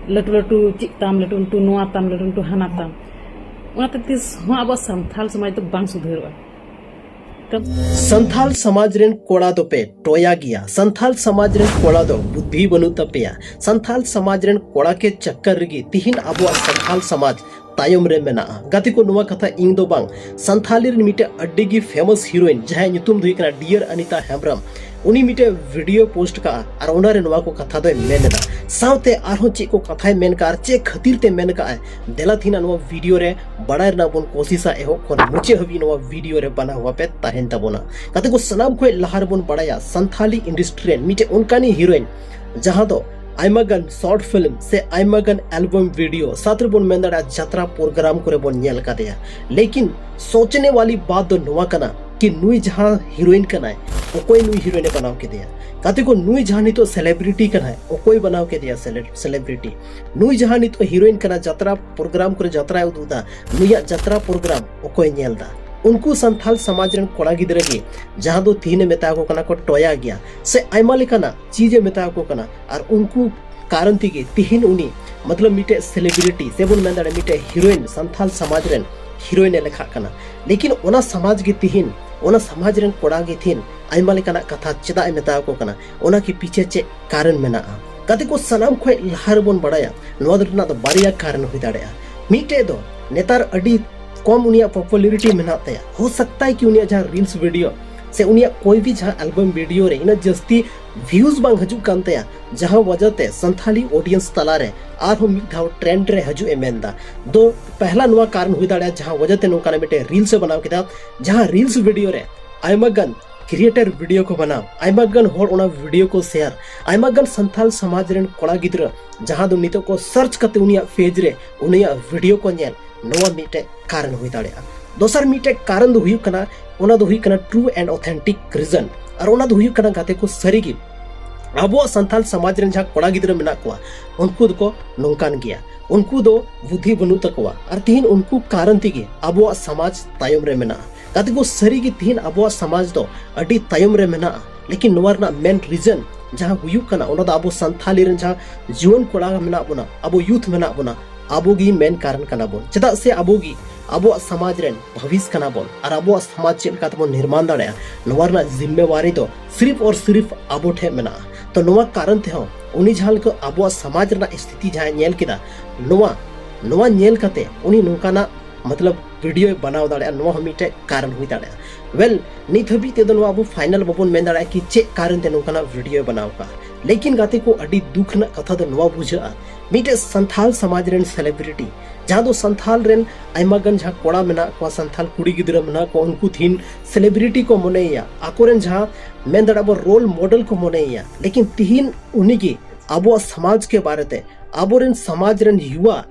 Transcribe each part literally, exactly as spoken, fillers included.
ᱞᱟᱹᱴᱩ ᱞᱟᱹᱴᱩ ᱪᱮᱫ ᱛᱟᱢ, ᱞᱟᱹᱴᱩ ᱞᱟᱹᱴᱩ ᱱᱚᱣᱟ ᱛᱟᱢ, ᱞᱟᱹᱴᱩ ᱞᱟᱹᱴᱩ ᱦᱟᱱᱟ ᱛᱟᱢ᱾ ᱚᱱᱟᱛᱮ ᱛᱤᱥ ᱦᱚᱸ ᱟᱵᱚᱣᱟᱜ ᱥᱟᱱᱛᱟᱞ ᱥᱚᱢᱟᱡᱽ ᱫᱚ ᱵᱟᱝ ᱥᱩᱫᱷᱟᱹᱨᱚᱜᱼᱟ᱾ ᱥᱟᱱᱛᱟᱞ ᱥᱚᱢᱟᱡᱽ ᱨᱮᱱ ᱠᱚᱲᱟ ᱫᱚᱯᱮ ᱴᱚᱭᱟ ᱜᱮᱭᱟ᱾ ᱥᱟᱱᱛᱟᱞ ᱥᱚᱢᱟᱡᱽ ᱨᱮᱱ ᱠᱚᱲᱟ ᱫᱚ ᱵᱩᱫᱽᱫᱷᱤ ᱵᱟᱹᱱᱩᱜ ᱛᱟᱯᱮᱭᱟ᱾ ᱥᱟᱱᱛᱟᱞ ᱥᱚᱢᱟᱡᱽ ᱨᱮᱱ ᱠᱚᱲᱟ ᱠᱮ ᱪᱟᱠᱠᱟᱨ ᱨᱮᱜᱮ ᱛᱤᱦᱤᱧ ᱟᱵᱚᱣᱟᱜ ᱥᱟᱱᱛᱟᱞ ᱥᱚᱢᱟᱡᱽ ᱛᱟᱭᱚᱢ ᱨᱮ ᱢᱮᱱᱟᱜᱼᱟ᱾ ᱜᱟᱛᱮ ᱠᱚ, ᱱᱚᱣᱟ ᱠᱟᱛᱷᱟ ᱤᱧ ᱫᱚ ᱵᱟᱝ, ᱥᱟᱱᱛᱷᱟᱞᱤ ᱨᱮᱱ ᱢᱤᱫᱴᱮᱡ ᱟᱹᱰᱤ ᱜᱮ famous heroine, ᱡᱟᱦᱟᱸᱭᱟᱜ ᱧᱩᱛᱩᱢ ᱫᱚ ᱦᱩᱭᱩᱜ ᱠᱟᱱᱟ ᱰᱤᱭᱟᱨ ᱟᱱᱤᱛᱟ ᱦᱮᱢᱵᱨᱚᱢ, ᱩᱱᱤ ᱢᱤᱫᱴᱮᱡ video post ᱠᱟᱜᱼᱟ ᱟᱨ ᱚᱱᱟᱨᱮ ᱱᱚᱣᱟ ᱠᱚ ᱠᱟᱛᱷᱟ ᱫᱚᱭ ᱢᱮᱱ ᱮᱫᱟ᱾ ᱥᱟᱶᱛᱮ ᱟᱨᱦᱚᱸ ᱪᱮᱫ ᱠᱚ ᱠᱟᱛᱷᱟᱭ ᱢᱮᱱ ᱠᱟᱜᱼᱟ ᱟᱨ ᱪᱮᱫ ᱠᱷᱟᱹᱛᱤᱨ ᱛᱮ ᱢᱮᱱ ᱠᱟᱜᱼᱟᱭ, ᱫᱮᱞᱟ ᱛᱤᱦᱤᱧ ᱱᱚᱣᱟ video ᱨᱮ ᱵᱟᱲᱟᱭ ᱨᱮᱱᱟᱜ ᱵᱚᱱ ᱠᱳᱥᱤᱥᱟ᱾ ᱮᱦᱚᱵ ᱠᱷᱚᱱ ᱢᱩᱪᱟᱹᱫ ᱦᱟᱹᱵᱤᱡ ᱱᱚᱣᱟ video ᱨᱮ ᱵᱟᱱᱟ ᱦᱚᱲ ᱯᱮ ᱛᱟᱦᱮᱱ ᱛᱟᱵᱚᱱᱟ᱾ ᱜᱟᱛᱮ ᱠᱚ, ᱥᱟᱱᱟᱢ ᱠᱷᱚᱱ ᱞᱟᱦᱟ ᱨᱮᱵᱚᱱ ᱵᱟᱲᱟᱭᱟ ᱥᱟᱱᱛᱷᱟᱞᱤ industry ᱨᱮᱱ ᱢᱤᱫᱴᱮᱡ ᱚᱱᱠᱟᱱᱤᱡ heroine, ᱡᱟᱦᱟᱸ ᱫᱚ ᱟᱭᱢᱟ ᱜᱟᱱ short film ᱥᱮ ᱟᱭᱢᱟ ᱜᱟᱱ album video, ᱥᱟᱶᱛᱮ ᱨᱮᱵᱚᱱ ᱢᱮᱱ ᱫᱟᱲᱮᱭᱟᱜᱼᱟ ᱡᱟᱛᱨᱟ program ᱠᱚᱨᱮ ᱵᱚᱱ ᱧᱮᱞ ᱠᱟᱫᱮᱭᱟ᱾ ᱞᱮᱠᱤᱱ ᱥᱳᱪᱱᱮ ᱣᱟᱞᱤ ᱵᱟᱛ ᱫᱚ ᱱᱚᱣᱟ ᱠᱟᱱᱟ ᱠᱤ ᱱᱩᱭ ᱡᱟᱦᱟᱸ heroine ᱠᱟᱱᱟᱭ, ᱚᱠᱚᱭ ᱱᱩᱭ heroine ᱮ ᱵᱮᱱᱟᱣ ᱠᱮᱫᱮᱭᱟ? ᱜᱟᱛᱮ ᱠᱚ, ᱱᱩᱭ ᱡᱟᱦᱟᱸ ᱱᱤᱛᱚᱜ celebrity ᱠᱟᱱᱟᱭ, ᱚᱠᱚᱭ ᱵᱮᱱᱟᱣ ᱠᱮᱫᱮᱭᱟ cele-, celebrity? ᱱᱩᱭ ᱡᱟᱦᱟᱸ ᱱᱤᱛᱚᱜ heroine ᱠᱟᱱᱟ, ᱡᱟᱛᱨᱟ program ᱠᱚᱨᱮ ᱡᱟᱛᱨᱟᱭ ᱩᱫᱩᱜ ᱮᱫᱟ, ᱱᱩᱭᱟᱜ ᱡᱟᱛᱨᱟ program ᱚᱠᱚᱭ ᱧᱮᱞ ᱮᱫᱟ? ᱩᱱᱠᱩ ᱥᱟᱱᱛᱷᱟᱞ ᱥᱚᱢᱟᱡᱽ ᱨᱮᱱ ᱠᱚᱲᱟ ᱜᱤᱫᱽᱨᱟᱹ ᱜᱮ, ᱡᱟᱦᱟᱸ ᱫᱚ ᱛᱤᱦᱤᱧ ᱮ ᱢᱮᱛᱟ ᱠᱚ ᱠᱟᱱᱟ ᱠᱚ ᱴᱚᱭᱟ ᱜᱮᱭᱟ, ᱥᱮ ᱟᱭᱢᱟ ᱞᱮᱠᱟᱱᱟᱜ ᱪᱤᱡᱽ ᱮ ᱢᱮᱛᱟ ᱠᱚ ᱠᱟᱱᱟ, ᱟᱨ ᱩᱱᱠᱩ ᱠᱟᱨᱚᱱ ᱛᱮᱜᱮ ᱛᱤᱦᱤᱧ ᱩᱱᱤ, ᱢᱚᱛᱞᱚᱵ, ᱢᱤᱫᱴᱮᱡ celebrity ᱥᱮ ᱵᱚᱱ ᱢᱮᱱ ᱫᱟᱲᱮᱭᱟᱜᱼᱟ ᱢᱤᱫᱴᱮᱡ heroine, ᱥᱟᱱᱛᱷᱟᱞ ᱥᱚᱢᱟᱡᱽ ᱨᱮᱱ heroine ᱮ ᱞᱮᱠᱷᱟᱜ ᱠᱟᱱᱟ᱾ ᱞᱮᱠᱤᱱ ᱚᱱᱟ ᱥᱚᱢᱟᱡᱽ ᱜᱮ ᱛᱤᱦᱤᱧ, ᱚᱱᱟ ᱥᱚᱢᱟᱡᱽ ᱨᱮᱱ ᱠᱚᱲᱟ ᱜᱮ ᱛᱤᱦᱤᱧ ᱟᱭᱢᱟ ᱞᱮᱠᱟᱱᱟᱜ ᱠᱟᱛᱷᱟ ᱪᱮᱫᱟᱜ ᱮ ᱢᱮᱛᱟ ᱠᱚ ᱠᱟᱱᱟ, ᱚᱱᱟ ᱠᱤ ᱯᱤᱪᱷᱮ ᱪᱮᱫ ᱠᱟᱨᱚᱱ ᱢᱮᱱᱟᱜᱼᱟ? ᱜᱟᱛᱮ ᱠᱚ, ᱥᱟᱱᱟᱢ ᱠᱷᱚᱱ ᱞᱟᱦᱟ ᱨᱮᱵᱚᱱ ᱵᱟᱲᱟᱭᱟ, ᱱᱚᱣᱟ ᱫᱚ ᱨᱮᱱᱟᱜ ᱫᱚ ᱵᱟᱨᱭᱟ ᱠᱟᱨᱚᱱ ᱦᱩᱭ ᱫᱟᱲᱮᱭᱟᱜᱼᱟ᱾ ᱢᱤᱫᱴᱮᱡ ᱫᱚ ᱱᱮᱛᱟᱨ ᱟᱹᱰᱤ ᱠᱚᱢ ᱩᱱᱤᱭᱟᱜ popularity ᱢᱮᱱᱟᱜ ᱛᱟᱭᱟ᱾ ᱦᱳ ᱥᱟᱠᱛᱟ ᱦᱟᱭ ᱠᱤ ᱩᱱᱤᱭᱟᱜ ᱡᱟᱦᱟᱸ reels video ᱥᱮ ᱩᱱᱤᱭᱟᱜ ᱠᱳᱭ ᱵᱷᱤ ᱡᱟᱦᱟᱸ album video ᱨᱮ ᱤᱱᱟᱹᱜ ᱡᱟᱹᱥᱛᱤ views ᱵᱟᱝ ᱦᱤᱡᱩᱜ ᱠᱟᱱ ᱛᱟᱭᱟ, ᱡᱟᱦᱟᱸ ᱣᱟᱡᱟ ᱛᱮ ᱥᱟᱱᱛᱷᱟᱞᱤ audience ᱛᱟᱞᱟ ᱨᱮ ᱟᱨᱦᱚᱸ ᱢᱤᱫ ᱫᱷᱟᱣ trend ᱨᱮ ᱦᱤᱡᱩᱜ ᱮ ᱢᱮᱱ ᱮᱫᱟ᱾ ᱫᱚ ᱯᱮᱦᱞᱟ ᱱᱚᱣᱟ ᱠᱟᱨᱚᱱ ᱦᱩᱭ ᱫᱟᱲᱮᱭᱟᱜᱼᱟ, ᱡᱟᱦᱟᱸ ᱣᱟᱡᱟ ᱛᱮ ᱱᱚᱝᱠᱟᱱᱟᱜ ᱢᱤᱫᱴᱮᱱ reels ᱮ ᱵᱮᱱᱟᱣ ᱠᱮᱫᱟ, ᱡᱟᱦᱟᱸ reels video ᱨᱮ ᱟᱭᱢᱟ ᱜᱟᱱ creator video ᱠᱚ ᱵᱮᱱᱟᱣ, ᱟᱭᱢᱟ ᱜᱟᱱ ᱦᱚᱲ ᱚᱱᱟ video ᱠᱚ share, ᱟᱭᱢᱟ ᱜᱟᱱ ᱥᱟᱱᱛᱷᱟᱞ ᱥᱚᱢᱟᱡᱽ ᱨᱮᱱ ᱠᱚᱲᱟ ᱜᱤᱫᱽᱨᱟᱹ ᱡᱟᱦᱟᱸ ᱫᱚ ᱱᱤᱛᱚᱜ ᱠᱚ search ᱠᱟᱛᱮ ᱩᱱᱤᱭᱟᱜ page ᱨᱮ ᱩᱱᱤᱭᱟᱜ video ᱠᱚ ᱧᱮᱞ, ᱱᱚᱣᱟ ᱢᱤᱫᱴᱮᱡ ᱠᱟᱨᱚᱱ ᱦᱩᱭ ᱫᱟᱲᱮᱭᱟᱜᱼᱟ᱾ ᱫᱚᱥᱟᱨ ᱢᱤᱫᱴᱮᱡ ᱠᱟᱨᱚᱱ ᱫᱚ ᱦᱩᱭᱩᱜ ᱠᱟᱱᱟ, ᱚᱱᱟ ᱫᱚ ᱦᱩᱭᱩᱜ ᱠᱟᱱᱟ true and authentic reason, ᱟᱨ ᱚᱱᱟ ᱫᱚ ᱦᱩᱭᱩᱜ ᱠᱟᱱᱟ ᱜᱟᱛᱮ ᱠᱚ, ᱥᱟᱹᱨᱤᱜᱮ ᱟᱵᱚᱣᱟᱜ ᱥᱟᱱᱛᱟᱞ ᱥᱚᱢᱟᱡᱽ ᱨᱮᱱ ᱡᱟᱦᱟᱸ ᱠᱚᱲᱟ ᱜᱤᱫᱽᱨᱟᱹ ᱢᱮᱱᱟᱜ ᱠᱚᱣᱟ, ᱩᱱᱠᱩ ᱫᱚᱠᱚ ᱱᱚᱝᱠᱟᱱ ᱜᱮᱭᱟ, ᱩᱱᱠᱩ ᱫᱚ ᱵᱩᱫᱽᱫᱷᱤ ᱵᱟᱹᱱᱩᱜ ᱛᱟᱠᱚᱣᱟ, ᱟᱨ ᱛᱤᱦᱤᱧ ᱩᱱᱠᱩ ᱠᱟᱨᱚᱱ ᱛᱮᱜᱮ ᱟᱵᱚᱣᱟᱜ ᱥᱚᱢᱟᱡᱽ ᱛᱟᱭᱚᱢ ᱨᱮ ᱢᱮᱱᱟᱜᱼᱟ᱾ ᱜᱟᱛᱮ ᱠᱚ, ᱥᱟᱹᱨᱤᱜᱮ ᱛᱤᱦᱤᱧ ᱟᱵᱚᱣᱟᱜ ᱥᱚᱢᱟᱡᱽ ᱫᱚ ᱟᱹᱰᱤ ᱛᱟᱭᱚᱢ ᱨᱮ ᱢᱮᱱᱟᱜᱼᱟ, ᱞᱮᱠᱤᱱ ᱱᱚᱣᱟ ᱨᱮᱱᱟᱜ main reason ᱡᱟᱦᱟᱸ ᱦᱩᱭᱩᱜ ᱠᱟᱱᱟ, ᱚᱱᱟ ᱫᱚ ᱟᱵᱚ ᱥᱟᱱᱛᱷᱟᱞᱤ ᱨᱮᱱ ᱡᱟᱦᱟᱸ ᱡᱩᱣᱟᱹᱱ ᱠᱚᱲᱟ ᱢᱮᱱᱟᱜ ᱵᱚᱱᱟ, ᱟᱵᱚ ᱭᱩᱛᱷ ᱢᱮᱱᱟᱜ ᱵᱚᱱᱟ, ᱟᱵᱚ ᱜᱮ ᱢᱮᱱ ᱠᱟᱨᱚᱱ ᱠᱟᱱᱟ ᱵᱚᱱ᱾ ᱪᱮᱫᱟᱜ ᱥᱮ ᱟᱵᱚ ᱜᱮ ᱟᱵᱚᱣᱟᱜ ᱥᱚᱢᱟᱡᱽ ᱨᱮᱱ ᱵᱷᱟᱵᱤᱥ ᱠᱟᱱᱟ ᱵᱚᱱ ᱟᱨ ᱟᱵᱚᱣᱟᱜ ᱥᱚᱢᱟᱡᱽ ᱪᱮᱫ ᱞᱮᱠᱟ ᱛᱮᱵᱚᱱ ᱱᱤᱨᱢᱟᱱ ᱫᱟᱲᱮᱭᱟᱜᱼᱟ, ᱱᱚᱣᱟ ᱨᱮᱱᱟᱜ ᱡᱤᱢᱢᱮᱣᱟᱨᱤ ᱫᱚ ᱥᱤᱨᱤᱯ ᱟᱨ ᱥᱤᱨᱤᱯ ᱟᱵᱚ ᱴᱷᱮᱱ ᱢᱮᱱᱟᱜᱼᱟ᱾ ᱛᱚ ᱱᱚᱣᱟ ᱠᱟᱨᱚᱱ ᱛᱮᱦᱚᱸ ᱩᱱᱤ ᱡᱟᱦᱟᱸ ᱞᱮᱠᱟ ᱟᱵᱚᱣᱟᱜ ᱥᱚᱢᱟᱡᱽ ᱨᱮᱱᱟᱜ ᱥᱛᱷᱤᱛᱤ ᱡᱟᱦᱟᱸᱭ ᱧᱮᱞ ᱠᱮᱫᱟ, ᱱᱚᱣᱟ ᱱᱚᱣᱟ ᱧᱮᱞ ᱠᱟᱛᱮ ᱩᱱᱤ ᱱᱚᱝᱠᱟᱱᱟᱜ ᱢᱚᱛᱞᱚᱵ ᱵᱷᱤᱰᱤᱭᱳᱭ ᱵᱮᱱᱟᱣ ᱫᱟᱲᱮᱭᱟᱜᱼᱟ, ᱱᱚᱣᱟ ᱦᱚᱸ ᱢᱤᱫᱴᱮᱡ ᱠᱟᱨᱚᱱ ᱦᱩᱭ ᱫᱟᱲᱮᱭᱟᱜᱼᱟ᱾ ᱣᱮᱞ, ᱱᱤᱛ ᱦᱟᱹᱵᱤᱡ ᱛᱮᱫᱚ ᱱᱚᱣᱟ ᱟᱵᱚ ᱯᱷᱟᱭᱱᱟᱞ ᱵᱟᱵᱚᱱ ᱢᱮᱱ ᱫᱟᱲᱮᱭᱟᱜᱼᱟ ᱠᱤ ᱪᱮᱫ ᱠᱟᱨᱚᱱ ᱛᱮ ᱱᱚᱝᱠᱟᱱᱟᱜ ᱵᱷᱤᱰᱤᱭᱳᱭ ᱵᱮᱱᱟᱣ ᱠᱟᱜᱼᱟ᱾ ᱞᱮᱠᱤᱱ ᱜᱟᱛᱮ ᱠᱚ, ᱟᱹᱰᱤ ᱫᱩᱠ ᱨᱮᱱᱟᱜ ᱠᱟᱛᱷᱟ ᱫᱚ ᱱᱚᱣᱟ ᱵᱩᱡᱷᱟᱹᱜᱼᱟ, ᱢᱤᱫᱴᱮᱡ ᱥᱟᱱᱛᱷᱟᱞ ᱥᱚᱢᱟᱡᱽ ᱨᱮᱱ ᱥᱮᱞᱤᱵᱨᱤᱴᱤ, ᱡᱟᱦᱟᱸ ᱫᱚ ᱥᱟᱱᱛᱷᱟᱞ ᱨᱮᱱ ᱟᱭᱢᱟ ᱜᱟᱱ ᱡᱟᱦᱟᱸ ᱠᱚᱲᱟ ᱢᱮᱱᱟᱜ ᱠᱚᱣᱟ, ᱥᱟᱱᱛᱷᱟᱞ ᱠᱩᱲᱤ ᱜᱤᱫᱽᱨᱟᱹ ᱢᱮᱱᱟᱜ ᱠᱚᱣᱟ, ᱩᱱᱠᱩ ᱛᱤᱦᱤᱧ ᱥᱮᱞᱤᱵᱨᱤᱴᱤ ᱠᱚ ᱢᱚᱱᱮᱭᱮᱭᱟ, ᱟᱠᱚᱨᱮᱱ ᱡᱟᱦᱟᱸ ᱢᱮᱱ ᱫᱟᱲᱮᱭᱟᱜᱼᱟ ᱵᱚ ᱨᱳᱞ ᱢᱚᱰᱮᱞ ᱠᱚ ᱢᱚᱱᱮᱭᱮᱭᱟ᱾ ᱞᱮᱠᱤᱱ ᱛᱤᱦᱤᱧ ᱩᱱᱤᱜᱮ ᱟᱵᱚᱣᱟᱜ ᱥᱚᱢᱟᱡᱽ ᱠᱮ ᱵᱟᱨᱮᱛᱮ, ᱟᱵᱚᱨᱮᱱ ᱥᱚᱢᱟᱡᱽ ᱨᱮᱱ ᱭᱩᱣᱟ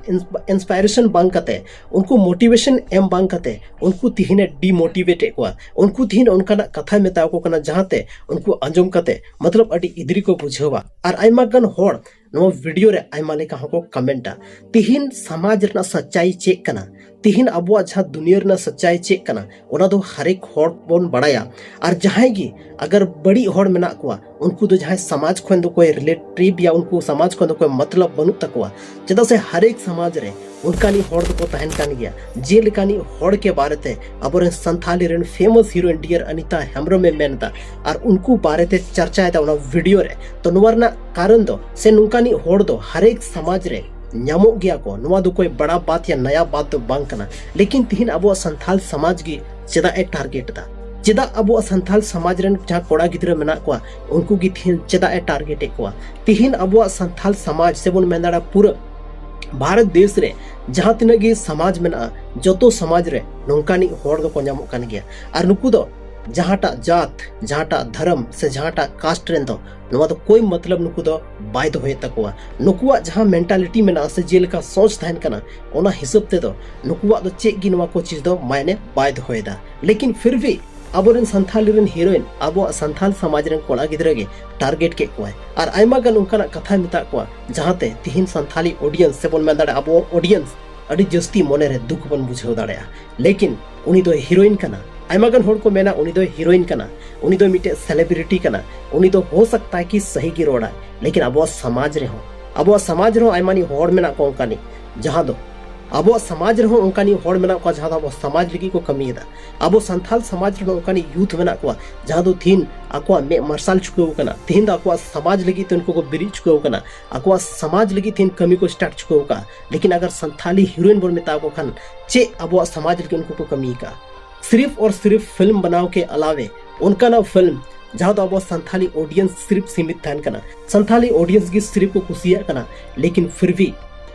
ᱤᱱᱥᱯᱟᱭᱨᱮᱥᱚᱱ ᱵᱟᱝ ᱠᱟᱛᱮ, ᱩᱱᱠᱩ ᱢᱳᱴᱤᱵᱷᱮᱥᱚᱱ ᱮᱢ ᱵᱟᱝ ᱠᱟᱛᱮ, ᱩᱱᱠᱩ ᱛᱤᱦᱤᱧ ᱮ ᱰᱤᱢᱳᱴᱤᱵᱷᱮᱴ ᱮᱫ ᱠᱚᱣᱟ᱾ ᱩᱱᱠᱩ ᱛᱤᱦᱤᱧ ᱚᱱᱠᱟᱱᱟᱜ ᱠᱟᱛᱷᱟᱭ ᱢᱮᱛᱟ ᱠᱚ ᱠᱟᱱᱟ ᱡᱟᱦᱟᱸᱛᱮ ᱩᱱᱠᱩ ᱟᱸᱡᱚᱢ ᱠᱟᱛᱮ ᱢᱚᱛᱞᱚᱵ ᱟᱹᱰᱤ ᱤᱫᱽᱨᱤ ᱠᱚ ᱵᱩᱡᱷᱟᱹᱣᱟ᱾ ᱟᱨ ᱟᱭᱢᱟ ᱜᱟᱱ ᱦᱚᱲ ᱱᱚᱣᱟ ᱵᱷᱤᱰᱤᱭᱳ ᱨᱮ ᱟᱭᱢᱟ ᱞᱮᱠᱟ ᱦᱚᱸᱠᱚ ᱠᱚᱢᱮᱱᱴᱟ᱾ ᱛᱤᱦᱤᱧ ᱥᱚᱢᱟᱡᱽ ᱨᱮᱱᱟᱜ ᱥᱟᱪᱟᱭ ᱪᱮᱫ ᱠᱟᱱᱟ, ᱛᱤᱦᱤᱧ ᱟᱵᱚᱣᱟᱜ ᱡᱟᱦᱟᱸ ᱫᱩᱱᱤᱭᱟᱹ ᱨᱮᱱᱟᱜ ᱥᱟᱪᱟᱭ ᱪᱮᱫ ᱠᱟᱱᱟ, ᱚᱱᱟ ᱫᱚ ᱦᱟᱨᱮᱠ ᱦᱚᱲ ᱵᱚᱱ ᱵᱟᱲᱟᱭᱟ᱾ ᱟᱨ ᱡᱟᱦᱟᱸᱭ ᱜᱮ ᱟᱜᱟᱨ ᱵᱟᱹᱲᱤᱡ ᱦᱚᱲ ᱢᱮᱱᱟᱜ ᱠᱚᱣᱟ, ᱩᱱᱠᱩ ᱫᱚ ᱡᱟᱦᱟᱸᱭ ᱥᱚᱢᱟᱡᱽ ᱠᱷᱚᱱ ᱫᱚ ᱠᱚᱭ ᱨᱤᱞᱮᱴᱤᱵᱷ ᱭᱟ, ᱩᱱᱠᱩ ᱥᱚᱢᱟᱡᱽ ᱠᱷᱚᱱ ᱫᱚ ᱠᱚᱭ ᱢᱚᱛᱞᱚᱵ ᱵᱟᱹᱱᱩᱜ ᱛᱟᱠᱚᱣᱟ᱾ ᱪᱮᱫᱟᱜ ᱥᱮ ᱦᱟᱨᱮᱠ ᱥᱚᱢᱟᱡᱽ ᱨᱮ ᱚᱱᱠᱟᱱᱤᱡ ᱦᱚᱲ ᱫᱚᱠᱚ ᱛᱟᱦᱮᱱ ᱠᱟᱱ ᱜᱮᱭᱟ᱾ ᱡᱮᱞᱮᱠᱟᱱᱤᱡ ᱦᱚᱲ ᱠᱮ ᱵᱟᱨᱮᱛᱮ ᱟᱵᱚᱨᱮᱱ ᱥᱟᱱᱛᱷᱟᱞᱤ ᱨᱮᱱ famous heroine dear Anita Hembrom ᱮ ᱢᱮᱱ ᱮᱫᱟ, ᱟᱨ ᱩᱱᱠᱩ ᱵᱟᱨᱮᱛᱮ ᱪᱟᱨᱪᱟᱭᱮᱫᱟ ᱚᱱᱟ ᱵᱷᱤᱰᱤᱭᱳ ᱨᱮ᱾ ᱛᱚ ᱱᱚᱣᱟ ᱨᱮᱱᱟᱜ ᱠᱟᱨᱚᱱ ᱫᱚ ᱥᱮ ᱱᱚᱝᱠᱟᱱᱤᱡ ᱦᱚᱲ ᱫᱚ ᱦᱟᱨᱮᱠ ᱥᱚᱢᱟᱡᱽ ᱨᱮ ᱧᱟᱢᱚᱜ ᱜᱮᱭᱟ ᱠᱚ᱾ ᱱᱚᱣᱟ ᱫᱚ ᱠᱚᱭ ᱵᱟᱲᱟ ᱵᱟᱛ ᱭᱟ ᱱᱟᱭᱟ ᱵᱟᱛ ᱫᱚ ᱵᱟᱝ ᱠᱟᱱᱟ᱾ ᱞᱮᱠᱤᱱ ᱛᱤᱦᱤᱧ ᱟᱵᱚᱣᱟᱜ ᱥᱟᱱᱛᱷᱟᱞ ᱥᱚᱢᱟᱡᱽ ᱜᱮ ᱪᱮᱫᱟᱜ ᱮ ᱴᱟᱨᱜᱮᱴ ᱮᱫᱟ? ᱪᱮᱫᱟᱜ ᱟᱵᱚᱣᱟᱜ ᱥᱟᱱᱛᱷᱟᱞ ᱥᱚᱢᱟᱡᱽ ᱨᱮᱱ ᱡᱟᱦᱟᱸ ᱠᱚᱲᱟ ᱜᱤᱫᱽᱨᱟᱹ ᱢᱮᱱᱟᱜ ᱠᱚᱣᱟ, ᱩᱱᱠᱩ ᱜᱮ ᱛᱤᱦᱤᱧ ᱪᱮᱫᱟᱜ ᱮ ᱴᱟᱨᱜᱮᱴ ᱮᱫ ᱠᱚᱣᱟ? ᱛᱤᱦᱤᱧ ᱟᱵᱚᱣᱟᱜ ᱥᱟᱱᱛᱷᱟᱞ ᱥᱚᱢᱟᱡᱽ ᱥᱮ ᱵᱚᱱ ᱢᱮᱱ ᱫᱟᱲᱮᱭᱟᱜᱼᱟ ᱯᱩᱨᱟᱹ ᱵᱷᱟᱨᱚᱛ ᱫᱮᱥ ᱨᱮ ᱡᱟᱦᱟᱸ ᱛᱤᱱᱟᱹᱜ ᱜᱮ ᱥᱚᱢᱟᱡᱽ ᱢᱮᱱᱟᱜᱼᱟ, ᱡᱚᱛᱚ ᱥᱚᱢᱟᱡᱽ ᱨᱮ ᱱᱚᱝᱠᱟᱱᱤᱡ ᱦᱚᱲ ᱫᱚᱠᱚ ᱧᱟᱢᱚᱜ ᱠᱟᱱ ᱜᱮᱭᱟ᱾ ᱟᱨ ᱱᱩᱠᱩ ᱫᱚ ᱡᱟᱦᱟᱸᱴᱟᱜ ᱡᱟᱛ, ᱡᱟᱦᱟᱸᱴᱟᱜ ᱫᱷᱚᱨᱚᱢ ᱥᱮ ᱡᱟᱦᱟᱸᱴᱟᱜ ᱠᱟᱥᱴ ᱨᱮᱱ ᱫᱚ ᱱᱚᱣᱟ ᱫᱚ ᱠᱳᱭ ᱢᱚᱛᱞᱚᱵ ᱱᱩᱠᱩ ᱫᱚ ᱵᱟᱭ ᱫᱚᱦᱚᱭᱮᱫ ᱛᱟᱠᱚᱣᱟ᱾ ᱱᱩᱠᱩᱣᱟᱜ ᱡᱟᱦᱟᱸ ᱢᱮᱱᱴᱟᱞᱤᱴᱤ ᱢᱮᱱᱟᱜᱼᱟ ᱥᱮ ᱡᱮᱞᱮᱠᱟ ᱥᱚᱪ ᱛᱟᱦᱮᱱ ᱠᱟᱱᱟ, ᱚᱱᱟ ᱦᱤᱥᱟᱹᱵ ᱛᱮᱫᱚ ᱱᱩᱠᱩᱣᱟᱜ ᱫᱚ ᱪᱮᱫ ᱜᱮ ᱱᱚᱣᱟ ᱠᱚ ᱪᱤᱡᱽ ᱫᱚ ᱢᱟᱭᱱᱮ ᱵᱟᱭ ᱫᱚᱦᱚᱭᱮᱫᱟ᱾ ᱞᱮᱠᱤᱱ ᱯᱷᱤᱨ ᱵᱷᱤ ᱟᱵᱚᱨᱮᱱ ᱥᱟᱱᱛᱷᱟᱞᱤ ᱨᱮᱱ ᱦᱤᱨᱳᱭᱤᱱ ᱟᱵᱚᱣᱟᱜ ᱥᱟᱱᱛᱷᱟᱞ ᱥᱚᱢᱟᱡᱽ ᱨᱮᱱ ᱠᱚᱲᱟ ᱜᱤᱫᱽᱨᱟᱹ ᱜᱮ ᱴᱟᱨᱜᱮᱴ ᱠᱮᱫ ᱠᱚᱣᱟᱭ᱾ ᱟᱨ ᱟᱭᱢᱟ ᱜᱟᱱ ᱚᱱᱠᱟᱱᱟᱜ ᱠᱟᱛᱷᱟᱭ ᱢᱮᱛᱟᱜ ᱠᱚᱣᱟ, ᱡᱟᱦᱟᱸᱛᱮ ᱛᱤᱦᱤᱧ ᱥᱟᱱᱛᱷᱟᱞᱤ ᱚᱰᱤᱭᱮᱱᱥ ᱥᱮ ᱵᱚᱱ ᱢᱮᱱ ᱫᱟᱲᱮᱭᱟᱜᱼᱟ ᱟᱵᱚ ᱚᱰᱤᱭᱮᱱᱥ ᱟᱹᱰᱤ ᱡᱟᱹᱥᱛᱤ ᱢᱚᱱᱮᱨᱮ ᱫᱩᱠ ᱵᱚᱱ ᱵᱩᱡᱷᱟᱹᱣ ᱫᱟᱲᱮᱭᱟᱜᱼᱟ᱾ ᱞᱮᱠᱤᱱ ᱩᱱᱤ ᱫᱚᱭ ᱦᱤᱨᱳᱭᱤᱱ ᱠᱟᱱᱟ, ᱟᱭᱢᱟ ᱜᱟᱱ ᱦᱚᱲ ᱠᱚ ᱢᱮᱱᱟ ᱩᱱᱤ ᱫᱚᱭ ᱦᱤᱨᱳᱭᱤᱱ ᱠᱟᱱᱟ, ᱩᱱᱤ ᱫᱚ ᱢᱤᱫᱴᱮᱡ ᱥᱮᱞᱮᱵᱨᱤᱴᱤ ᱠᱟᱱᱟ, ᱩᱱᱤ ᱫᱚ ᱦᱳ ᱥᱟᱠᱛᱟ ᱦᱮ ᱠᱤ ᱥᱟᱦᱤ ᱜᱮ ᱨᱚᱲᱟᱭ᱾ ᱞᱮᱠᱤᱱ ᱟᱵᱚᱣᱟᱜ ᱥᱚᱢᱟᱡᱽ ᱨᱮᱦᱚᱸ, ᱟᱵᱚᱣᱟᱜ ᱥᱚᱢᱟᱡᱽ ᱨᱮᱦᱚᱸ ᱟᱭᱢᱟ ᱱᱤᱡ ᱦᱚᱲ ᱢᱮᱱᱟᱜ ᱠᱚᱣᱟ ᱚᱱᱠᱟ ᱱᱤᱡ, ᱡᱟᱦᱟᱸ ᱫᱚ ᱟᱵᱚᱣᱟᱜ ᱥᱚᱢᱟᱡᱽ ᱨᱮᱦᱚᱸ ᱚᱱᱠᱟ ᱱᱤᱡ ᱦᱚᱲ ᱢᱮᱱᱟᱜ ᱠᱚᱣᱟ ᱡᱟᱦᱟᱸ ᱫᱚ ᱟᱵᱚ ᱥᱚᱢᱟᱡᱽ ᱞᱟᱹᱜᱤᱫ ᱠᱚ ᱠᱟᱹᱢᱤᱭᱮᱫᱟ᱾ ᱟᱵᱚ ᱥᱟᱱᱛᱟᱞ ᱥᱚᱢᱟᱡᱽ ᱨᱮᱦᱚᱸ ᱚᱱᱠᱟ ᱱᱤᱡ ᱭᱩᱛᱷ ᱢᱮᱱᱟᱜ ᱠᱚᱣᱟ ᱡᱟᱦᱟᱸ ᱫᱚ ᱛᱤᱦᱤᱧ ᱟᱠᱚᱣᱟᱜ ᱢᱮᱫ ᱢᱟᱨᱥᱟᱞ ᱪᱩᱠᱟᱹᱣ ᱟᱠᱟᱱᱟ, ᱛᱤᱦᱤᱧ ᱫᱚ ᱟᱠᱚᱣᱟᱜ ᱥᱚᱢᱟᱡᱽ ᱞᱟᱹᱜᱤᱫ ᱛᱮ ᱩᱱᱠᱩ ᱠᱚ ᱵᱮᱨᱮᱫ ᱪᱩᱠᱟᱹᱣ ᱟᱠᱟᱱᱟ, ᱟᱠᱚᱣᱟᱜ ᱥᱚᱢᱟᱡᱽ ᱞᱟᱹᱜᱤᱫ ᱛᱤᱦᱤᱧ ᱠᱟᱹᱢᱤ ᱠᱚ ᱥᱴᱟᱨᱴ ᱪᱩᱠᱟᱹᱣ ᱟᱠᱟᱫᱼᱟ᱾ ᱞᱮᱠᱤᱱ ᱟᱜᱟᱨ ᱥᱟᱱᱛᱷᱟᱞᱤ ᱦᱤᱨᱳᱭᱤᱱ ᱵᱚᱱ ᱢᱮᱛᱟ ᱠᱚ ᱠᱷᱟᱱ ᱪᱮᱫ ᱟᱵᱚᱣᱟᱜ ᱥᱚᱢᱟᱡᱽ ᱞᱟᱹᱜᱤᱫ ᱩᱱᱠᱩ ᱠᱚ ᱠᱟᱹᱢᱤ ᱟᱠᱟᱫᱼᱟ? ᱥᱤᱨᱤᱯ ᱚᱨ ᱥᱤᱨᱤᱯ ᱯᱷᱤᱞᱢ ᱵᱮᱱᱟᱣ ᱠᱮ ᱟᱞᱟᱣᱮ ᱚᱱᱠᱟᱱᱟᱜ ᱯᱷᱤᱞᱢ ᱡᱟᱦᱟᱸ ᱫᱚ ᱟᱵᱚ ᱥᱟᱱᱛᱷᱟᱞᱤ ᱚᱰᱤᱭᱮᱱᱥ ᱥᱤᱨᱤᱯ ᱥᱤᱢᱤᱛ ᱛᱟᱦᱮᱱ ᱠᱟᱱᱟ, ᱥᱟᱱᱛᱷᱟᱞᱤ ᱚᱰᱤᱭᱮᱱᱥ ᱜᱮ ᱥᱤᱨᱤᱯ ᱠᱚ ᱠᱩᱥᱤᱭᱟᱜ ᱠᱟᱱᱟ, ᱞᱮᱠᱤᱱ ᱯᱷᱤᱨ ᱵᱷᱤ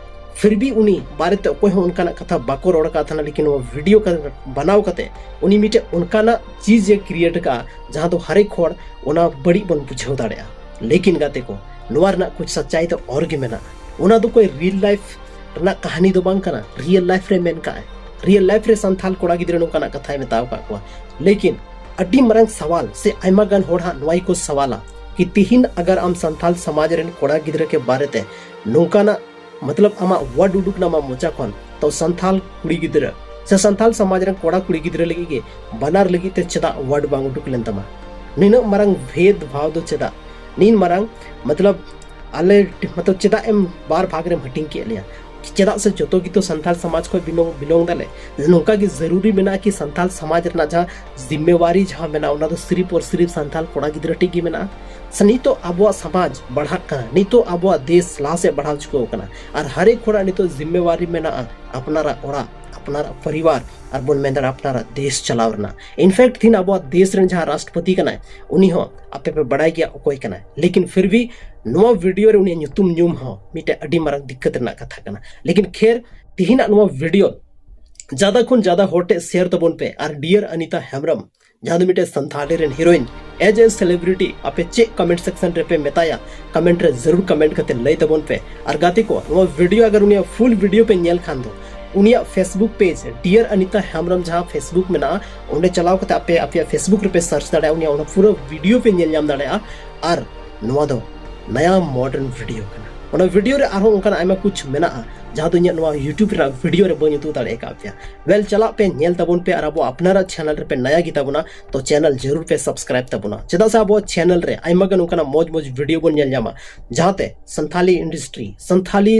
ᱯᱷᱤᱨ ᱵᱷᱤ ᱩᱱᱤ ᱵᱟᱨᱮᱛᱮ ᱚᱠᱚᱭ ᱦᱚᱸ ᱚᱱᱠᱟᱱᱟᱜ ᱠᱟᱛᱷᱟ ᱵᱟᱠᱚ ᱨᱚᱲ ᱟᱠᱟᱫ ᱛᱟᱦᱮᱱᱟ᱾ ᱞᱮᱠᱤᱱ ᱱᱚᱣᱟ ᱵᱷᱤᱰᱤᱭᱳ ᱠᱟ- ᱵᱮᱱᱟᱣ ᱠᱟᱛᱮ ᱩᱱᱤ ᱢᱤᱫᱴᱮᱡ ᱚᱱᱠᱟᱱᱟᱜ ᱪᱤᱡᱽ ᱮ ᱠᱨᱤᱭᱮᱴ ᱟᱠᱟᱫᱼᱟ ᱡᱟᱦᱟᱸ ᱫᱚ ᱦᱟᱨᱮᱠ ᱦᱚᱲ ᱚᱱᱟ ᱵᱟᱹᱲᱤᱡ ᱵᱚᱱ ᱵᱩᱡᱷᱟᱹᱣ ᱫᱟᱲᱮᱭᱟᱜᱼᱟ᱾ ᱞᱮᱠᱤᱱ ᱜᱟᱛᱮ ᱠᱚ, ᱱᱚᱣᱟ ᱨᱮᱱᱟᱜ ᱠᱩᱪ ᱥᱟᱪᱟᱭ ᱫᱚ ᱚᱨ ᱜᱮ ᱢᱮᱱᱟᱜᱼᱟ᱾ ᱚᱱᱟ ᱫᱚ ᱠᱚᱭ ᱨᱤᱭᱮᱞ ᱞᱟᱭᱤᱯᱷ ᱨᱮᱱᱟᱜ ᱠᱟᱹᱦᱱᱤ ᱫᱚ ᱵᱟᱝ ᱠᱟᱱᱟ, ᱨᱤᱭᱮᱞ ᱞᱟᱭᱤᱯᱷ ᱨᱮ ᱢᱮᱱ ᱠᱟᱜᱼᱟᱭ᱾ ᱨᱤᱭᱮᱞ ᱞᱟᱭᱤᱯᱷ ᱨᱮ ᱥᱟᱱᱛᱷᱟᱞ ᱠᱚᱲᱟ ᱜᱤᱫᱽᱨᱟᱹ ᱱᱚᱝᱠᱟᱱᱟᱜ ᱠᱟᱛᱷᱟᱭ ᱢᱮᱛᱟᱣ ᱟᱠᱟᱫ ᱠᱚᱣᱟ᱾ ᱞᱮᱠᱤᱱ ᱟᱹᱰᱤ ᱢᱟᱨᱟᱝ ᱥᱟᱣᱟᱞ ᱥᱮ ᱟᱭᱢᱟ ᱜᱟᱱ ᱦᱚᱲ ᱦᱟᱸᱜ ᱱᱚᱣᱟ ᱜᱮᱠᱚ ᱥᱟᱣᱟᱞᱟ ᱠᱤ ᱛᱤᱦᱤᱧ ᱟᱜᱟᱨ ᱟᱢ ᱥᱟᱱᱛᱷᱟᱞ ᱥᱚᱢᱟᱡᱽ ᱨᱮᱱ ᱠᱚᱲᱟ ᱜᱤᱫᱽᱨᱟᱹ ᱠᱮ ᱵᱟᱨᱮᱛᱮ ᱱᱚᱝᱠᱟᱱᱟᱜ ᱢᱚᱛᱞᱚᱵ ᱟᱢᱟᱜ ᱣᱟᱨᱰ ᱩᱰᱩᱠ ᱱᱟ ᱟᱢᱟᱜ ᱢᱚᱪᱟ ᱠᱷᱚᱱ, ᱛᱚ ᱥᱟᱱᱛᱷᱟᱞ ᱠᱩᱲᱤ ᱜᱤᱫᱽᱨᱟᱹ ᱥᱮ ᱥᱟᱱᱛᱷᱟᱞ ᱥᱚᱢᱟᱡᱽ ᱨᱮᱱ ᱠᱚᱲᱟ ᱠᱩᱲᱤ ᱜᱤᱫᱽᱨᱟᱹ ᱞᱟᱹᱜᱤᱫ ᱜᱮ ᱵᱟᱱᱟᱨ ᱞᱟᱹᱜᱤᱫ ᱛᱮ ᱪᱮᱫᱟᱜ ᱣᱟᱨᱰ ᱵᱟᱝ ᱩᱰᱩᱠ ᱞᱮᱱ ᱛᱟᱢᱟ? ᱱᱤᱱᱟᱹᱜ ᱢᱟᱨᱟᱝ ᱵᱷᱮᱫᱽ ᱵᱷᱟᱣ ᱫᱚ ᱪᱮᱫᱟᱜ? ᱱᱤᱱ ᱢᱟᱨᱟᱝ ᱢᱚᱛᱞᱚᱵ ᱟᱞᱮ ᱢᱚᱛᱞᱚᱵ ᱪᱮᱫᱟᱜ ᱮᱢ ᱵᱟᱨ ᱵᱷᱟᱜᱽ ᱨᱮᱢ ᱦᱟᱹᱴᱤᱧ ᱠᱮᱫ ᱞᱮᱭᱟ? ᱪᱮᱫᱟᱜ ᱥᱮ ᱡᱚᱛᱚ ᱜᱮᱛᱚ ᱥᱟᱱᱛᱷᱟᱞ ᱥᱚᱢᱟᱡᱽ ᱠᱷᱚᱱ ᱵᱤᱞᱚᱝ ᱵᱤᱞᱚᱝ ᱫᱟᱞᱮ᱾ ᱱᱚᱝᱠᱟ ᱜᱮ ᱡᱟᱹᱨᱩᱨᱤ ᱢᱮᱱᱟᱜᱼᱟ ᱠᱤ ᱥᱟᱱᱛᱷᱟᱞ ᱥᱚᱢᱟᱡᱽ ᱨᱮᱱᱟᱜ ᱡᱟᱦᱟᱸ ᱡᱤᱢᱢᱮᱣᱟᱨᱤ ᱡᱟᱦᱟᱸ ᱢᱮᱱᱟᱜᱼᱟ ᱚᱱᱟ ᱫᱚ ᱥᱤᱨᱤᱯ ᱚᱨ ᱥᱤᱨᱤᱯ ᱥᱟᱱᱛᱷᱟᱞ ᱠᱚᱲᱟ ᱜᱤᱫᱽᱨᱟᱹ ᱴᱷᱮᱱ ᱜᱮ ᱢᱮᱱᱟᱜᱼᱟ? ᱥᱮ ᱱᱤᱛᱚᱜ ᱟᱵᱚᱣᱟᱜ ᱥᱚᱢᱟᱡᱽ ᱵᱟᱲᱦᱟᱜ ᱠᱟᱱᱟ, ᱱᱤᱛᱚᱜ ᱟᱵᱚᱣᱟᱜ ᱫᱮᱥ ᱞᱟᱦᱟ ᱥᱮᱫ ᱵᱟᱲᱦᱟᱣ ᱪᱩᱠᱟᱹᱣ ᱠᱟᱱᱟ, ᱟᱨ ᱦᱟᱨᱮᱠ ᱦᱚᱲᱟᱜ ᱱᱤᱛᱚᱜ ᱡᱤᱢᱢᱮᱣᱟᱨᱤ ᱢᱮᱱᱟᱜᱼᱟ ᱟᱯᱱᱟᱨᱟᱜ ᱚᱲᱟᱜ, ᱟᱯᱱᱟᱨᱟᱜ ᱯᱚᱨᱤᱵᱟᱨ, ᱟᱨ ᱵᱚᱱ ᱢᱮᱱ ᱫᱟᱲᱮᱭᱟᱜᱼᱟ ᱟᱯᱱᱟᱨᱟᱜ ᱫᱮᱥ ᱪᱟᱞᱟᱣ ᱨᱮᱱᱟᱜ᱾ ᱤᱱᱯᱷᱮᱠᱴ ᱛᱤᱦᱤᱧ ᱟᱵᱚᱣᱟᱜ ᱫᱮᱥ ᱨᱮᱱ ᱡᱟᱦᱟᱸ ᱨᱟᱥᱴᱨᱚᱯᱚᱛᱤ ᱠᱟᱱᱟᱭ ᱩᱱᱤ ᱦᱚᱸ ᱟᱯᱮ ᱯᱮ ᱵᱟᱲᱟᱭ ᱜᱮᱭᱟ ᱚᱠᱚᱭ ᱠᱟᱱᱟᱭ᱾ ᱞᱮᱠᱤᱱ ᱯᱷᱤᱨ ᱵᱷᱤ ᱱᱚᱣᱟ ᱵᱷᱤᱰᱤᱭᱳ ᱨᱮ ᱩᱱᱤᱭᱟᱜ ᱧᱩᱛᱩᱢ ᱧᱩᱢ ᱦᱚᱸ ᱢᱤᱫᱴᱮᱡ ᱟᱹᱰᱤ ᱢᱟᱨᱟᱝ ᱫᱤᱠᱠᱟᱛ ᱨᱮᱱᱟᱜ ᱠᱟᱛᱷᱟ ᱠᱟᱱᱟ᱾ ᱞᱮᱠᱤᱱ ᱠᱷᱮᱨ ᱛᱤᱦᱤᱧᱟᱜ ᱱᱚᱣᱟ ᱵᱷᱤᱰᱤᱭᱳ ᱡᱟᱫᱟ ᱠᱷᱚᱱ ᱡᱟᱫᱟ ᱦᱚᱲ ᱴᱷᱮᱡ ᱥᱮᱭᱟᱨ ᱛᱟᱵᱚᱱ ᱯᱮ ᱟᱨ ᱰᱤᱭᱟᱨ ᱟᱱᱤᱛᱟ ᱦᱮᱢᱵᱨᱚᱢ ᱡᱟᱦᱟᱸ ᱫᱚ ᱢᱤᱫᱴᱮᱡ ᱥᱟᱱᱛᱷᱟᱞᱤ ᱨᱮᱱ ᱦᱤᱨᱳᱭᱤᱱ ᱮᱡ ᱮ ᱥᱮᱞᱮᱵᱨᱤᱴᱤ ᱟᱯᱮ ᱪᱮᱫ ᱠᱚᱢᱮᱱᱴ ᱥᱮᱠᱥᱚᱱ ᱨᱮᱯᱮ ᱢᱮᱛᱟᱭᱟ? ᱠᱚᱢᱮᱱᱴ ᱨᱮ ᱡᱟᱹᱨᱩᱲ ᱠᱚᱢᱮᱱᱴ ᱠᱟᱛᱮ ᱞᱟᱹᱭ ᱛᱟᱵᱚᱱ ᱯᱮ᱾ ᱟᱨ ᱜᱟᱛᱮ ᱠᱚ ᱱᱚᱣᱟ ᱵᱷᱤᱰᱤᱭᱳ ᱟᱜᱟᱨ ᱩᱱᱤᱭᱟᱜ ᱯᱷᱩᱞ ᱵᱷᱤᱰᱤᱭᱳ ᱯᱮ ᱧᱮᱞ ᱠᱷᱟᱱ ᱫᱚ ᱩᱱᱤᱭᱟᱜ Facebook page dear Anita Hembram ᱡᱟᱦᱟᱸ ᱯᱷᱮᱥᱵᱩᱠ ᱢᱮᱱᱟᱜᱼᱟ ᱚᱸᱰᱮ ᱪᱟᱞᱟᱣ ᱠᱟᱛᱮ ᱟᱯᱮ ᱟᱯᱮᱭᱟᱜ ᱯᱷᱮᱥᱵᱩᱠ ᱨᱮᱯᱮ ᱥᱟᱨᱪ ᱫᱟᱲᱮᱭᱟᱜᱼᱟ, ᱩᱱᱤᱭᱟᱜ ᱚᱱᱟ ᱯᱩᱨᱟᱹ ᱵᱷᱤᱰᱤᱭᱳ ᱯᱮ ᱧᱮᱞ ᱧᱟᱢ ᱫᱟᱲᱮᱭᱟᱜᱼᱟ᱾ ᱟᱨ ᱱᱚᱣᱟ ᱫᱚ ᱱᱟᱭᱟ ᱢᱚᱰᱟᱨᱱ ᱵᱷᱤᱰᱤᱭᱳ ᱠᱟᱱᱟ᱾ ᱚᱱᱟ ᱵᱷᱤᱰᱤᱭᱳ ᱨᱮ ᱟᱨᱦᱚᱸ ᱚᱱᱠᱟᱱᱟᱜ ᱟᱭᱢᱟ ᱠᱩᱪ ᱢᱮᱱᱟᱜᱼᱟ, ᱡᱟᱦᱟᱸ ᱫᱚ ᱤᱧᱟᱹᱜ ᱱᱚᱣᱟ YouTube ᱨᱮᱱᱟᱜ ᱵᱷᱤᱰᱤᱭᱳ ᱨᱮ ᱵᱟᱹᱧ ᱩᱫᱩᱜ ᱫᱟᱲᱮ ᱟᱠᱟᱫ ᱯᱮᱭᱟ᱾ ᱳᱭᱮᱞ, ᱪᱟᱞᱟᱜ ᱯᱮ, ᱧᱮᱞ ᱛᱟᱵᱚᱱ ᱯᱮ, ᱟᱨ ᱟᱵᱚ ᱟᱯᱱᱟᱨᱟᱜ ᱪᱮᱱᱮᱞ ᱨᱮᱯᱮ ᱱᱟᱭᱟ ᱜᱮ ᱛᱟᱵᱚᱱᱟ, ᱛᱚ ᱪᱮᱱᱮᱞ ᱡᱟᱹᱨᱩᱲ ᱯᱮ ᱥᱟᱵᱥᱠᱨᱟᱭᱤᱵ ᱛᱟᱵᱚᱱᱟ᱾ ᱪᱮᱫᱟᱜ ᱥᱮ ᱟᱵᱚᱣᱟᱜ ᱪᱮᱱᱮᱞ ᱨᱮ ᱟᱭᱢᱟ ᱜᱟᱱ ᱚᱱᱠᱟᱱᱟᱜ ᱢᱚᱡᱽ ᱢᱚᱡᱽ ᱵᱷᱤᱰᱤᱭᱳ ᱵᱚᱱ ᱧᱮᱞ ᱧᱟᱢᱟ, ᱡᱟᱦᱟᱸᱛᱮ ᱥᱟᱱᱛᱷᱟᱞᱤ ᱤᱱᱰᱟᱥᱴᱨᱤ, ᱥᱟᱱᱛᱷᱟᱞᱤ,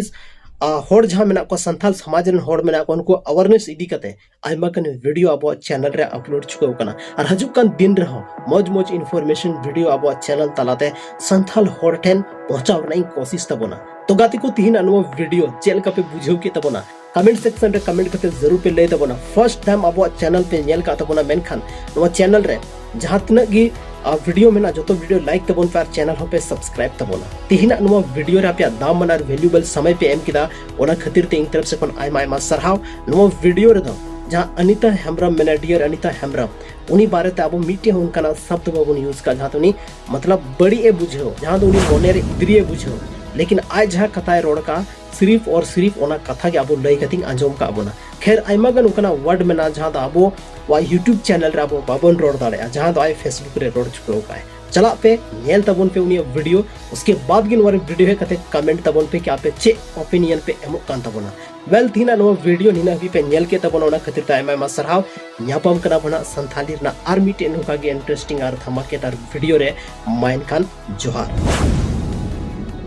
ᱟ, ᱦᱚᱲ ᱡᱟᱦᱟᱸ ᱢᱮᱱᱟᱜ ᱠᱚᱣᱟ, ᱥᱟᱱᱛᱷᱟᱞ ᱥᱚᱢᱟᱡᱽ ᱨᱮᱱ ᱦᱚᱲ ᱢᱮᱱᱟᱜ ᱠᱚᱣᱟ, ᱩᱱᱠᱩ ᱟᱣᱟᱨᱱᱮᱥ ᱤᱫᱤ ᱠᱟᱛᱮ ᱟᱭᱢᱟ ᱜᱟᱱ ᱵᱷᱤᱰᱤᱭᱳ ᱟᱵᱚᱣᱟᱜ ᱪᱮᱱᱮᱞ ᱨᱮ ᱟᱯᱞᱳᱰ ᱪᱩᱠᱟᱹᱣ ᱠᱟᱱᱟ᱾ ᱟᱨ ᱦᱤᱡᱩᱜ ᱠᱟᱱ ᱫᱤᱱ ᱨᱮᱦᱚᱸ ᱢᱚᱡᱽ ᱢᱚᱡᱽ ᱤᱱᱯᱷᱚᱨᱢᱮᱥᱚᱱ ᱵᱷᱤᱰᱤᱭᱳ ᱟᱵᱚᱣᱟᱜ ᱪᱮᱱᱮᱞ ᱛᱟᱞᱟᱛᱮ ᱥᱟᱱᱛᱷᱟᱞ ᱦᱚᱲ ᱴᱷᱮᱱ ᱯᱚᱦᱪᱟᱣ ᱨᱮᱱᱟᱜ ᱤᱧ ᱠᱳᱥᱤᱥ ᱛᱟᱵᱚᱱᱟ᱾ ᱛᱚ ᱜᱟᱛᱮ ᱠᱚ, ᱛᱤᱦᱤᱧᱟᱜ ᱱᱚᱣᱟ ᱵᱷᱤᱰᱤᱭᱳ ᱪᱮᱫ ᱞᱮᱠᱟ ᱯᱮ ᱵᱩᱡᱷᱟᱹᱣ ᱠᱮᱫ ᱛᱟᱵᱚᱱᱟ? ᱠᱚᱢᱮᱱᱴ ᱥᱮᱠᱥᱚᱱ ᱨᱮ ᱠᱚᱢᱮᱱᱴ ᱠᱟᱛᱮ ᱡᱟᱹᱨᱩᱲ ᱯᱮ ᱞᱟᱹᱭ ᱛᱟᱵᱚᱱᱟ᱾ ᱯᱷᱟᱨᱥᱴ ᱴᱟᱭᱤᱢ ᱟᱵᱚᱣᱟᱜ ᱪᱮᱱᱮᱞ ᱯᱮ ᱧᱮᱞ ᱠᱟᱜ ᱛᱟᱵᱚᱱᱟ, ᱢᱮᱱᱠᱷᱟᱱ ᱱᱚᱣᱟ ᱪᱮᱱᱮᱞ ᱨᱮ ᱡᱟᱦᱟᱸ ᱛᱤᱱᱟᱹᱜ ᱜᱮ ᱟᱨ ᱵᱷᱤᱰᱤᱭᱳ ᱢᱮᱱᱟᱜ, ᱡᱚᱛᱚ ᱵᱷᱤᱰᱤᱭᱳ ᱞᱟᱭᱤᱠ ᱛᱟᱵᱚᱱ ᱯᱮ ᱟᱨ ᱪᱮᱱᱮᱞ ᱦᱚᱸᱯᱮ ᱥᱟᱵᱥᱠᱨᱟᱭᱤᱵ ᱛᱟᱵᱚᱱᱟ᱾ ᱛᱤᱦᱤᱧᱟᱜ ᱱᱚᱣᱟ ᱵᱷᱤᱰᱤᱭᱳ ᱨᱮ ᱟᱯᱮᱭᱟᱜ ᱫᱟᱢᱟᱱ ᱟᱨ ᱵᱷᱮᱞᱩᱵᱮᱞ ᱥᱚᱢᱚᱭ ᱯᱮ ᱮᱢ ᱠᱮᱫᱟ, ᱚᱱᱟ ᱠᱷᱟᱹᱛᱤᱨ ᱛᱮ ᱤᱧ ᱛᱚᱨᱚᱯ ᱥᱮᱫ ᱠᱷᱚᱱ ᱟᱭᱢᱟ ᱟᱭᱢᱟ ᱥᱟᱨᱦᱟᱣ᱾ ᱱᱚᱣᱟ ᱵᱷᱤᱰᱤᱭᱳ ᱨᱮᱫᱚ ᱡᱟᱦᱟᱸ ᱚᱱᱤᱛᱟ ᱦᱮᱢᱵᱨᱚᱢ ᱢᱮᱱᱟᱭᱟ, ᱰᱤᱭᱟᱨ ᱚᱱᱤᱛᱟ ᱦᱮᱢᱵᱨᱚᱢ, ᱩᱱᱤ ᱵᱟᱨᱮᱛᱮ ᱟᱵᱚ ᱢᱤᱫᱴᱮᱱ ᱦᱚᱸ ᱚᱱᱠᱟᱱᱟᱜ ᱥᱚᱵᱫ ᱵᱟᱵᱚᱱ ᱤᱭᱩᱡᱽ ᱠᱟᱜᱼᱟ, ᱡᱟᱦᱟᱸ ᱫᱚ ᱩᱱᱤ ᱢᱚᱛᱞᱚᱵ ᱵᱟᱹᱲᱤᱡ ᱮ ᱵᱩᱡᱷᱟᱹᱣ, ᱡᱟᱦᱟᱸ ᱫᱚ ᱩᱱᱤ ᱢᱚᱱᱮᱨᱮ ᱤᱫᱽᱨᱤ ᱮ ᱵᱩᱡᱷᱟᱹᱣ᱾ ᱞᱮᱠᱤᱱ ᱟᱡ ᱡᱟᱦᱟᱸ ᱠᱟᱛᱷᱟᱭ ᱨᱚᱲ ᱠᱟᱜᱼᱟ, ᱥᱤᱨᱤᱯ ᱚᱨ ᱥᱤᱨᱤᱯ ᱚᱱᱟ ᱠᱟᱛᱷᱟ ᱜᱮ ᱟᱵᱚ ᱞᱟᱹᱭ ᱠᱟᱛᱮᱧ ᱟᱸᱡᱚᱢ ᱠᱟᱜ ᱵᱚᱱᱟ᱾ ᱠᱷᱮᱨ, ᱟᱭᱢᱟ ᱜᱟᱱ ᱚᱱᱠᱟᱱᱟᱜ ᱣᱟᱨᱰ ᱢᱮᱱᱟᱜᱼᱟ, ᱡᱟᱦᱟᱸ ᱫᱚ ᱟᱵᱚᱣᱟᱜ YouTube ᱪᱮᱱᱮᱞ ᱨᱮ ᱟᱵᱚ ᱵᱟᱵᱚᱱ ᱨᱚᱲ ᱫᱟᱲᱮᱭᱟᱜᱼᱟ, ᱡᱟᱦᱟᱸ ᱫᱚ ᱟᱡ Facebook ᱨᱮ ᱨᱚᱲ ᱪᱩᱠᱟᱹᱣ ᱠᱟᱜᱼᱟᱭ᱾ ᱪᱟᱞᱟᱜ ᱯᱮ, ᱧᱮᱞ ᱛᱟᱵᱚᱱ ᱯᱮ ᱩᱱᱤᱭᱟᱜ ᱵᱷᱤᱰᱤᱭᱳ᱾ ᱩᱥᱠᱮ ᱵᱟᱫ ᱜᱮ ᱱᱚᱣᱟ ᱨᱮ ᱵᱷᱤᱰᱤᱭᱳ ᱦᱮᱡ ᱠᱟᱛᱮ ᱠᱚᱢᱮᱱᱴ ᱛᱟᱵᱚᱱ ᱯᱮ ᱠᱤ ᱟᱯᱮ ᱪᱮᱫ ᱚᱯᱤᱱᱤᱭᱚᱱ ᱯᱮ ᱮᱢᱚᱜ ᱠᱟᱱ ᱛᱟᱵᱚᱱᱟ᱾ ᱳᱭᱮᱞ, ᱛᱤᱦᱤᱧᱟᱜ ᱱᱚᱣᱟ ᱵᱷᱤᱰᱤᱭᱳ ᱱᱤᱱᱟᱹᱜ ᱦᱟᱹᱵᱤᱡ ᱯᱮ ᱧᱮᱞ ᱠᱮᱫ ᱛᱟᱵᱚᱱᱟ, ᱚᱱᱟ ᱠᱷᱟᱹᱛᱤᱨ ᱛᱮ ᱟᱭᱢᱟ ᱟᱭᱢᱟ ᱥᱟᱨᱦᱟᱣ᱾ ᱧᱟᱯᱟᱢ ᱠᱟᱱᱟ ᱵᱚᱱ ᱦᱟᱸᱜ ᱥᱟᱱᱛᱷᱟᱞᱤ ᱨᱮᱱᱟᱜ ᱟᱨ ᱢᱤᱫᱴᱮᱱ ᱱᱚᱝᱠᱟ ᱜᱮ ᱤᱱᱴᱟᱨᱮᱥᱴᱤᱝ ᱟᱨ ᱫᱷᱟᱢᱟᱠᱮᱫᱟᱨ ᱵᱷᱤᱰᱤᱭᱳ ᱨᱮ᱾ ᱢᱟ ᱮᱱᱠᱷᱟᱱ ᱡᱚᱦᱟᱨ᱾